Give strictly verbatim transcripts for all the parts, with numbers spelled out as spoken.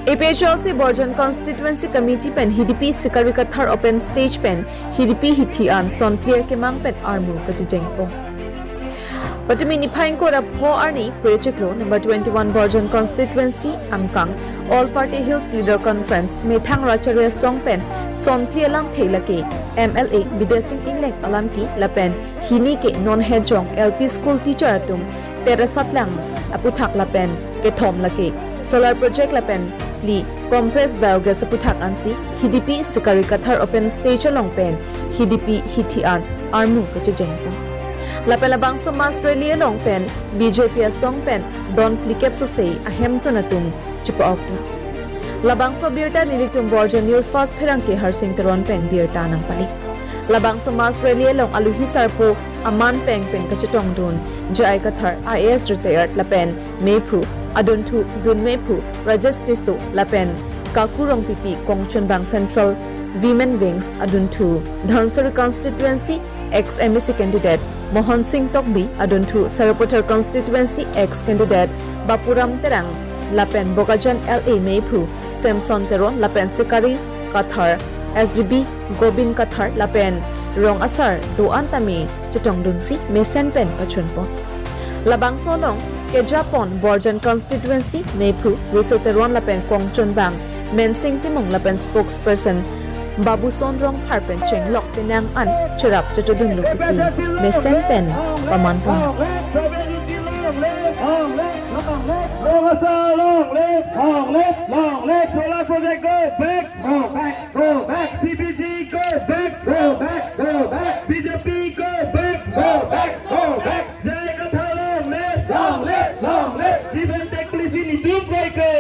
A P H L C Borjan Constituency Committee pen Hidipi Sikari Kathar open stage pen Hidipi hithi an sonphli akemang pen armu kachejengpon. Patumi niphai ingkoi ra pho arni Phre chiklo number twenty-one Borjan Constituency angkang All Party Hills Leader Conference methang Racharya Song pen sonphli alamthe lake M L A Bidya Sing Engleng alamki lapen hini ke non hejong L P school teacher atum Terasat lang aputhak lapen kethom lake solar project lapen phli compressed biogas aputhak ansi Hidipi Sikari Kathar open stage along pen Hidipi hithi an armu kachejengpon. Lapen labangso mass rally along pen B J P asong pen don phlikep sosei ahemtun atum chepa-ok dun. Labangso birta nelitum Borjan News Fast pherangke Harsing Teron pen birta nangpali. Labangso mass rally along aluhi sarpo Aman Peng pen kachetongdun J I Kathar I A S retired lapen mephu adunthu dunmephu Rajesh Tisso lapen Kaku Rongpipi Kongchunbang Central Women Wings adunthu Dhansiri Constituency ex M A C candidate Mohan Singh Tokbi adunthu Sarupathar Constituency ex candidate Bapuram Terang lapen Bokajan L A mephu Samson Teron lapen Sikari Kathar S G B Gobin Kathar lapen rong asar do-an tame chetongdunsi mesen pen pachunpon. Labangso along kejapon Borjan Constituency mephu Riso Teron lapen Kongchunbang Mensing Timung lapen spokesperson Babuson Rongphar pen chenglok penang an cherap chetodunlo pusi mesen pen pamanpon. Long live, long live, long live, long live, long live, long live, solar project go back, go back, go back, C B G go back, go back, go back, B J P go back, go back, go back. J I Kathar long live, long live, long live. Give and take policy nitum kroike.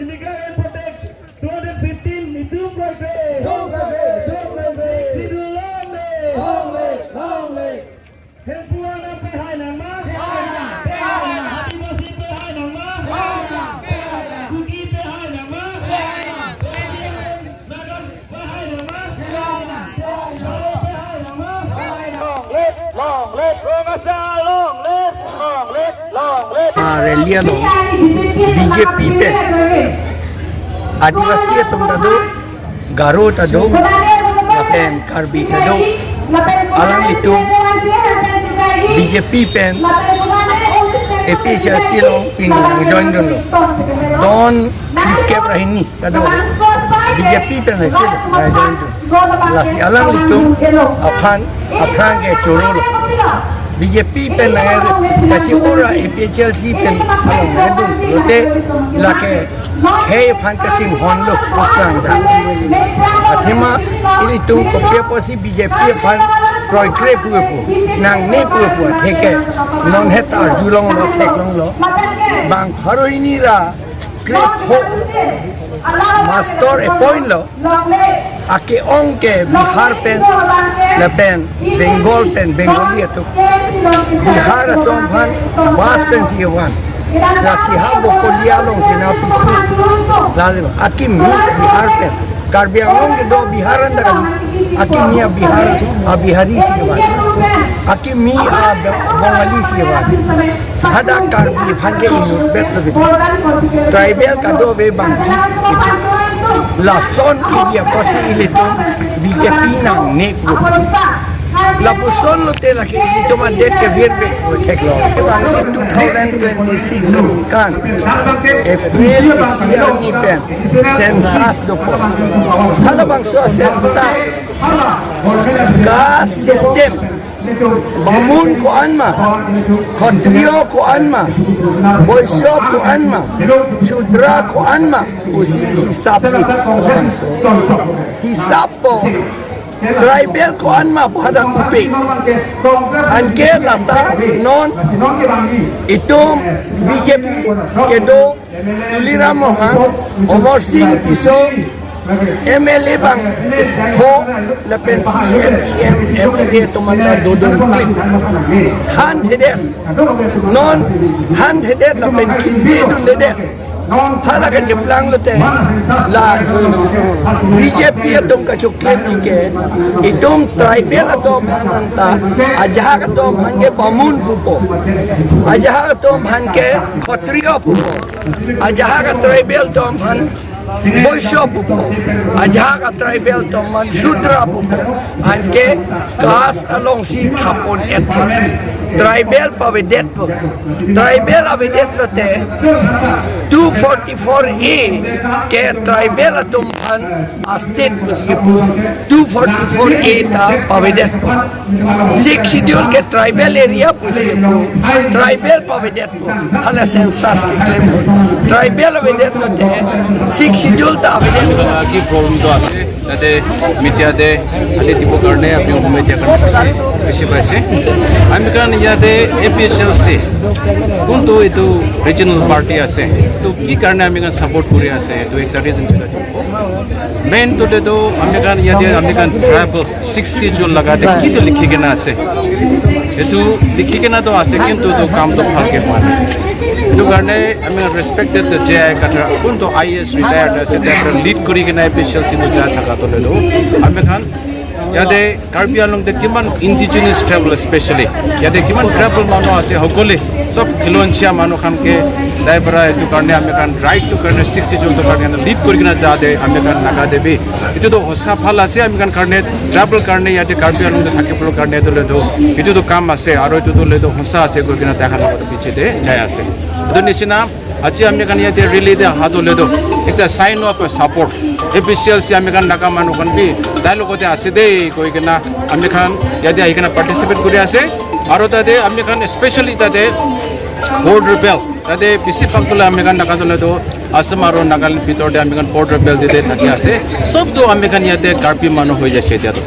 Illegal and protect two hundred fifteen nitum kroike. Schedule long live. Long live, long live. Hemphu alam pehai nangma? Pehai nang. Pehai nang. Adivasi pehai nangma? Pehai nang. Pehai nang. Kuki pehai nangma? Pehai nang. Pehai nang. Naga pehai nangma? Pehai nang. Pehai nang. Garo pehai nangma? Pehai nang. Long live, long live, long live, long live, long live. Ah, rally along B J P pen Adivasi atum ta do, Garo ta do, lapen Karbi ta do. Alanglitum B J P pen A P H L C along pini join dunlo. Don phlikep ra hini ta do. B J P pen isi join dun. Lasi alanglitum aphan aphrang ke chorolo. B J P pen nang kachi ora A P H L C pen along nang dun lote lake khei aphan kachinghonlo aphrang ta. Athema ilitum kopi apotsi B J P aphan kroikre pu pu nangne pu pu atheke non het arjulonglo theklonglo. Bang pharo hini ra krepho master appoint lo. Ake-ong ke Bihar pen lapen Bengal pen Bengali atum. Bihar atum aphan bus pensi kevan. Lasi ha Bokolia alongsi nangpiso. Lalo akimi Bihar pen. Karbi Anglong kedo Bihar anta kali. Akimi a Bihar, a Bihari si kevan. Akimi a Bengali si kevan. Hadak Karbi aphan ke inutvet lo gitu. Tribal kadokave abang. Lason area apotsi ilitum B J P nangne pu. Lapuson lote lake ilitum adet ke virve theklong. Abang two thousand twenty-six aningkan April isi arni pen census dopo. Halabangso census caste system, Bamun ko-an ma, Khatriyo ko-an ma, Boisyo ko-an ma, Shudra ko-an ma, pusi hisap ke. Hisap po, tribal ko-an ma pu hadak pupe. Anke lata non itum B J P kedo Tuliram Ronghang, Amar Sing Tisso, M L A abang pho lapen C M, E M, M L A atum anta dodun klip. Thanthedet, non thanthedet lapen kinde dundedet. Hala kacheplang lote la B J P atum kachoklemji ke itum tribal atum aphan anta ajahak atum aphan ke Bamun pupo. Ajahak atum aphan ke Khatriya pupo. Ajahak tribal atum aphan Boisyo pupo. Ajahak tribal atum aphan Shudra pupo. Anke caste alongsi thapon-et. Tribal pavedetpo. Tribal avedet lote two forty-four A ke tribal atum aphan a-state pusi kipu two forty-four A ta pavedetpo. Sixth Schedule ke tribal area pusi kipu tribal pavedetpo. Hala census keklem tribal avedet lote Sixth Schedule ta avedet. Ki problem to ase, tate media te ali tipo karne apni media karne bisi, bisi paise. Ami khan yate A P H L C, kuntu itu regional party ase, to ki karne ami khan support kuri ase, to ekta reason kita. Main to de to ami khan yate ami khan tribal Sixth Schedule laga te kitu likhi kena ase. Etu likhi kena to ase, kintu to kam to bhalke hua nai. Etu karne ami respected to J I Kathar, kuntu I A S retired ase, tai lead kuri kena A P H L C to jai thaka to le do. Ami khan yate Karbi Anglong te kiman indigenous tribal, especially yate kiman tribal manu ase, hokole sob khilonchia manu khan ke tai para etu karne ami khan right to karne Sixth Schedule to karne lead kuri kena jate ami khan Naga Devi. Etu to hosa bhal ase, ami khan karne tribal karne yate Karbi Anglong te thakibol karne to le do. Etu to kam ase, aro etu to le do hosa ase koi kena tai khan piche te jai ase. Etu nisina aji ami khan yate rally te aha to le do ekta sign of support. A P H L C ami khan Naga manu khan bi tai logote ase de koi kena ami khan yate ahi kena participate kuri ase. Aro tate ami khan especially tate border belt tate bisi pakula ami khan Naga to le do Assam aro Nagaland bhitor te ami khan border belt te thaki ase. Sob to ami khan yate Karbi manu hoi jaise dia to.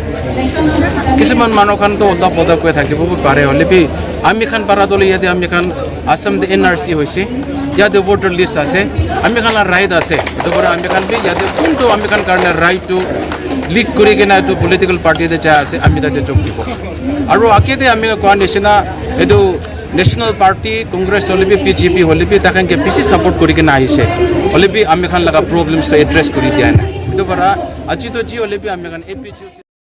Kisuman manu khan to ulta pulta koi thakibo pare, hoile bi ami khan para to le yate ami khan Assam te N R C hoise, yate voter list ase, ami khan la right ase. Etu para ami khan bi yate kuntu ami khan karne right to lead kuri kena etu political party te jai ase, ami tate jok dibo. Aro ake te ami kowa nisina etu National Party, Congress hoile bi, B J P hoile bi, tai khan ke bisi support kuri kena ahise. Hoile bi ami khan laga problems ta address kuri dia nai. Etu para aji to ji hoile bi ami khan A P H L C